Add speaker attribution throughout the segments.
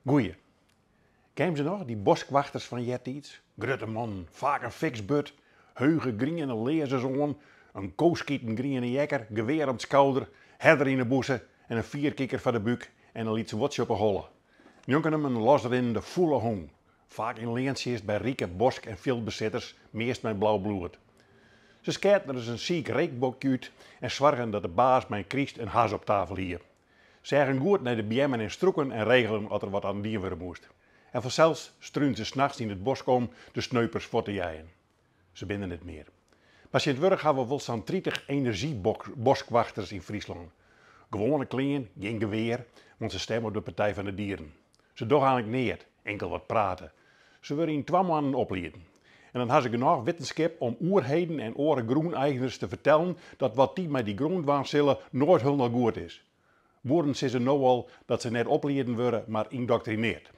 Speaker 1: Goeie. Ken jim se noch, dy boskwachters fan eartiids? Grutte mannen, faak in fiks burd, heuge griene learzens oan, in koskiten griene jekker, gewear om 't skouder, herder yn 'e bûse en in fierkiker foar de búk en in lyts huodsje op 'e holle. Njonken him in losrinnende fûle hûn, faak yn leantsjinst by rike bosk en fjildbesitters, meast mei blau bloed. Se skeaten ris in siik reekbokje út en soargen dat de baas mei kryst in has op tafel hie. Seagen goed nei de beammen en strûken en regelen as der wat oan dien wurde moast. En fansels strunen se nachts yn it bosk om de sneupers fuort te jeien. Se binne net mear. Mar tsjintwurdich hawwe we wol sa'n 30 enerzjyboskwachters yn Fryslân. Gewoane klean, gjin gewear, want se stemme op de Partij van de Dieren. Se dogge eigenlik neat, inkel wat prate. Se wurde yn 2 moannen oplieden. En dan ha se genôch wittenskip om oerheden en oare grûneigners te fertellen dat wat dy mei dy grûn dwaan sille noait hielendal goed is. Boeren sizze no al dat se net oplieden wurde, mar yndoktrineard.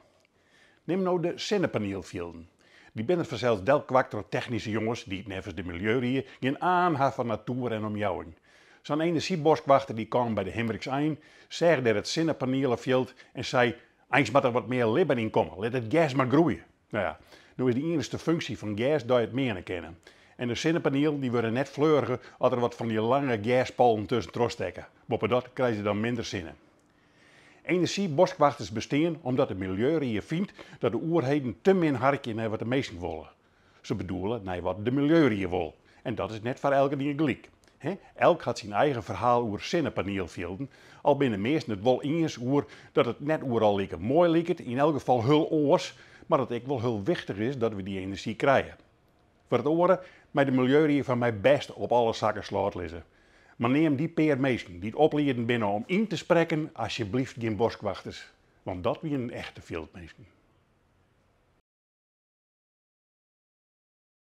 Speaker 1: Nim no de sinnepanielfjilden. Dy binne der fansels delkwakt troch technyske jonges dy't neffens de Miljeurie gjin aan ha fan natoer en omjouwing. Sa'n enerzjyboskwachter dy kaam by de Himriksein, seach dêr it sinnepanielefjild en sei, Eins moat der wat mear libben yn komme, lit it gers mar groeie. No ja, no is de iennichste funksje fan gers dat je it meane kinne. En de sinnepanielen dy wurde net fleuriger as der wat fan dy lange gerspollen tuskentroch stekke. Boppedat krije se dan minder sinne. Enerzjyboskwachters bestean omdat de Miljeurie fynt dat de oerheden te min harkje nei wat de minsken wolle. Se bedoele nei wat de Miljeurie wol. En dat is net foar elkenien gelyk. He, elk hat syn eigen ferhaal oer sinnepanielfjilden, al binne de measten it wol iens oer dat it net oeral like moai liket, yn elk gefal hiel oars, mar dat ek wol hiel wichtich is dat we dy enerzjy krije. Foar it oare mei de Miljeurie fan my bêst op alle sakken slot lizze. Mar neam dy pear minsken dy't oplieden binne om yn te sprekken asjebleaft gjin boskwachters, want dat wienen echte fjildminsken.